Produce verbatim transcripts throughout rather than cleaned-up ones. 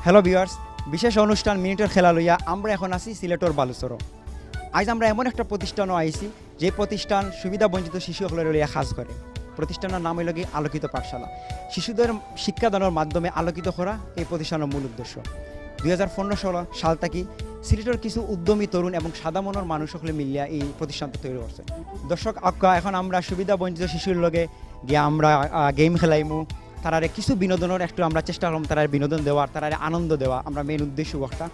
Hello viewers, বিশেষ অনুষ্ঠান মিনিটর খেলা লইয়া আমরা এখন আছি সিলেটর বালুচরো। আইজ আমরা এমন একটা প্রতিষ্ঠানও আইছি, যে প্রতিষ্ঠান সুবিধা বঞ্চিত শিশু অকলরে লইয়া কাজ করে। প্রতিষ্ঠানর নাম অইল কি আলোকিত পাঠশালা। শিশুদের শিক্ষাদানর মাধ্যমে আলোকিত করা এই প্রতিষ্ঠানর মূল উদ্দেশ্য। দুই হাজার পনেরো সাল, সাল থাকি সিলেটর কিছু উদ্যমী তরুণ এবং সাদা মনর মানুষ অকলে মিলিয়া এই প্রতিষ্ঠানটা তৈরি করছে। দর্শক আক্কা, এখন আমরা সুবিধা বঞ্চিত শিশুর লগে গিয়া আমরা, আহ, গেম খেলাইমু, তারারে কিছু বিনোদনর একটু আমরা চেষ্টা করমু, তারারে বিনোদন দেওয়ার, তারারে আনন্দ দেওয়া, আমরা মেইন উদ্দেশ্য একটা।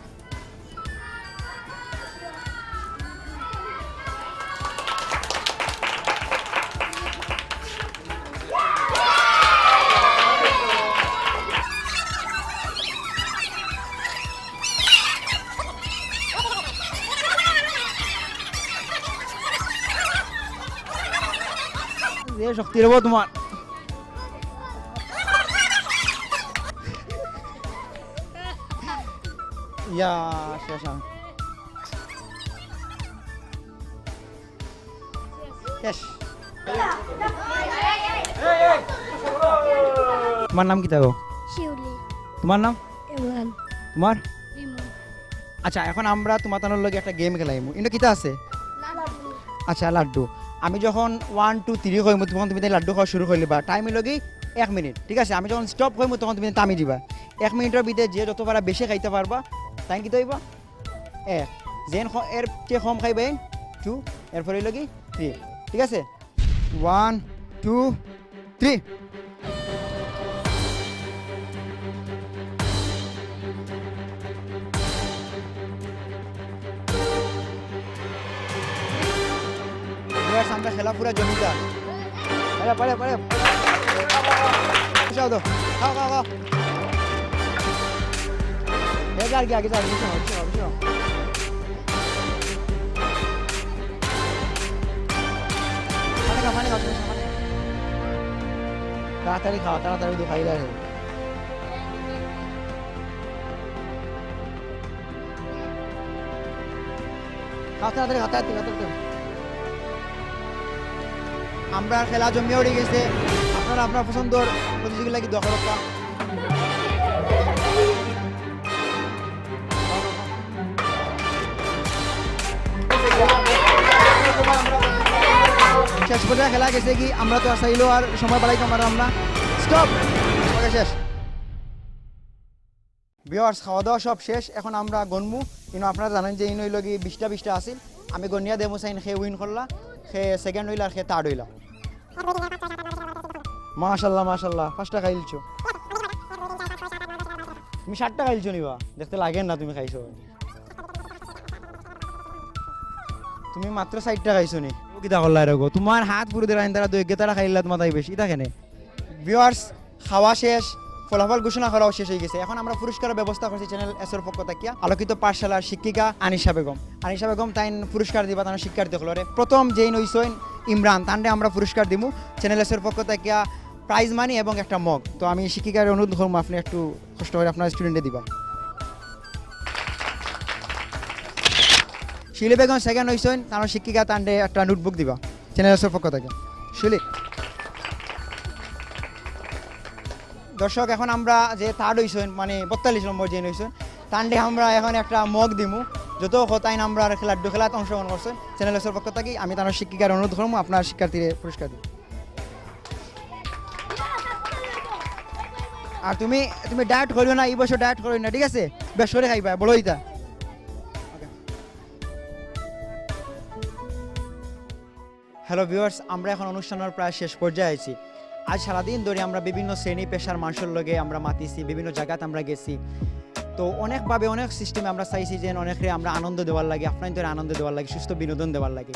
যে শক্তি রে তোমার। ইয়া, শেষ আর। শেষ। তোমার নাম কিতা গো? শিউলি। তোমার নাম? ইমরান। তোমার? রিমন। আচ্ছা, এখন আমরা তোমার তানোর লগে একটা গেম খেলাইমু। ইনো কিতা আছে? লাড্ডু। আচ্ছা, লাড্ডু। আমি যখন ওয়ান, টু, থ্রি কইমু, তখন তুমি তাই লাড্ডু খাওয়া শুরু করি দিবা। টাইম অইল কি এক মিনিট, ঠিক আছে? আমি যখন স্টপ কইমু, তখন তুমি থামি দিবা। এক মিনিটর ভিতরে যে যত পারা বেশি খাইতা পারবা, তাইন কিতা অইবা? এক। যেন খ-, এর চেয়ে কম খাইবা, এন টু, এরপরে অইল কি থ্রি, ঠিক আছে? One, two, three. ভিউয়ার্স, আমরা খেলা পুরা জমিদার। পারে, পারে, পারে। যাও তো। খাও, খাও, খাও। এ, যা, আগে, আগে, যা, আগে, পিছনে, পিছনে, পিছনে। পানি খাও, পানি খাও, সমস্যা, পানি খাও। তাড়াতাড়ি খাও, তাড়াতাড়ি দুধ খাইলে আর। খাও, তাড়াতাড়ি খাও, তাড়াতাড়ি খাও, তাড়াতাড়ি। আমরা খেলা জমিয়া উঠি গেছে। আপনারা আপনার পছন্দর প্রতিযোগীর লাগি দোয়া করুক্কা। শেষ পর্যায়ে খেলা গেছে কি, আমরা তো আর চাইলেও আর সময় বাড়াইতাম পারলাম না। স্টপ। ওকে, শেষ। ভিউয়ার্স, খাওয়া দাওয়া সব শেষ, এখন আমরা গনমু। ইনো আপনারা জানেন যে ইনো অইল কি বিশটা বিশটা আছিল, আমি গনিয়া দেমু চাইন, কে উইন করলা, কে সেকেন্ড অইলা আর কে থার্ড অইলা। মাশাল্লাহ, মাশাল্লাহ, পাঁচটা খাইলছো। তুমি সাতটা খাইলছো নি বা? দেখতে লাগে না তুমি খাইছো। তুমি মাত্র চাইরটা খাইছো নি? ও কিতা করলা রে গো? তোমার হাত পুরো দেরাইন তারা দুই গেতারা খাইলা তোমার তাই বেশি। ইতা কেনে? ভিউয়ার্স, খাওয়া শেষ, ফলাফল ঘোষণা করাও শেষ অই গেছে। এখন আমরা পুরস্কারর ব্যবস্থা করছি চ্যানেল এসর পক্ষ থাকিয়া। আলোকিত পাঠশালার শিক্ষিকা আনিশা বেগম। আনিশা বেগম তাইন পুরস্কার দিবা তান শিক্ষার্থী অকলরে। প্রথম যেইন অইছইন ইমরান, তানরে আমরা পুরস্কার দিমু চ্যানেল এসর পক্ষ থাকিয়া প্রাইজ মানি এবং একটা মগ। তো আমি শিক্ষিকারে অনুরোধ করমু, আপনি একটু কষ্ট করি আপনার স্টুডেন্টে দিবা। শিউলি বেগম সেকেন্ড অইছইন, তান শিক্ষিকা তানরে একটা নোটবুক দিবা চ্যানেল এসর পক্ষ থাকিয়া। শিউলি। দর্শক, এখন আমরা যে থার্ড অইছইন, মানে বত্তাল্লিশ নম্বর যেইন অইছইন, তানরে আমরা এখন একটা মগ দিমু। যত অকল তাইন আমরার খেলার, লাড্ডু খেলাত অংশগ্রহণ করছইন, চ্যানেল এসর পক্ষ থাকি আমি তান শিক্ষিকারে অনুরোধ করমু আপনার শিক্ষার্থীরে পুরস্কার দিবা। আর তুমি, তুমি ডায়েট করিও না, এই বছর ডায়েট করিও না, ঠিক আছে? বেশ করি খাইবা, বড় অইতা। হ্যালো ভিউয়ার্স, আমরা এখন অনুষ্ঠানর প্রায় শেষ পর্যায়ে আছি। আজ সারাদিন ধরি আমরা বিভিন্ন শ্রেণী পেশার মানুষর লগে আমরা মাতিছি, বিভিন্ন জাগাত আমরা গেছি। তো অনেকভাবে অনেক সিস্টেমে আমরা চাইছি যে অনেকরে আমরা আনন্দ দেওয়ার লাগি, আপনাইন্তরে আনন্দ দেওয়ার লাগি, সুস্থ বিনোদন দেওয়ার লাগি।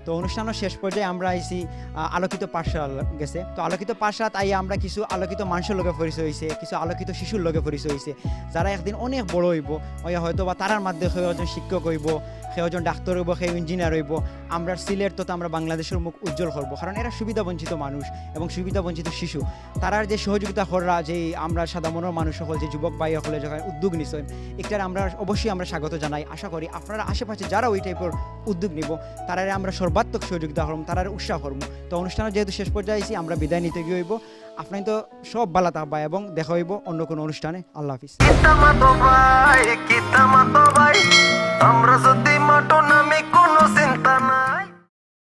তো অনুষ্ঠানর শেষ পর্যায়ে আমরা আইছি, আহ, আলোকিত পাঠশালার গেছে। তো আলোকিত পাঠশালাত আইয়া আমরা কিছু আলোকিত মানুষর লগে পরিচয় অইছে, কিছু আলোকিত শিশুর লগে পরিচয় অইছে, যারা একদিন অনেক বড় অইবো, অইয়া হয়তো বা তারার মধ্যে কেউ একজন শিক্ষক অইবো, কেউ একজন ডাক্তার অইবো, কেউ ইঞ্জিনিয়ার অইবো। আমরা সিলেট তথা আমরা বাংলাদেশর মুখ উজ্জ্বল করবো, কারণ এরা সুবিধা বঞ্চিত মানুষ এবং সুবিধা বঞ্চিত শিশু। তারার যে সহযোগিতা কররা, যে আমরা সাদা মনর মানুষ অকল, যে যুবক ভাই অকলে যখন উদ্যোগ নিছইন, এটার আমরা অবশ্যই আমরা স্বাগত জানাই। আশা করি আপনারা আশেপাশে যারা ওই টাইপর উদ্যোগ নিবো, তারারে আমরা সর্বাত্মক সহযোগিতা করমু, তারারে উৎসাহ করমু। তো অনুষ্ঠানর যেহেতু শেষ পর্যায়ে আইছি, আমরা বিদায় নিতে গিয়া অইবো। আপনাইনতো সব ভালা থাকবা এবং দেখা অইবো অন্য কোনো অনুষ্ঠানে। আল্লাহ হাফিজ। কিতা মাতো ভাই, কিতা মাতো ভাই, আমরা যদি মাঠো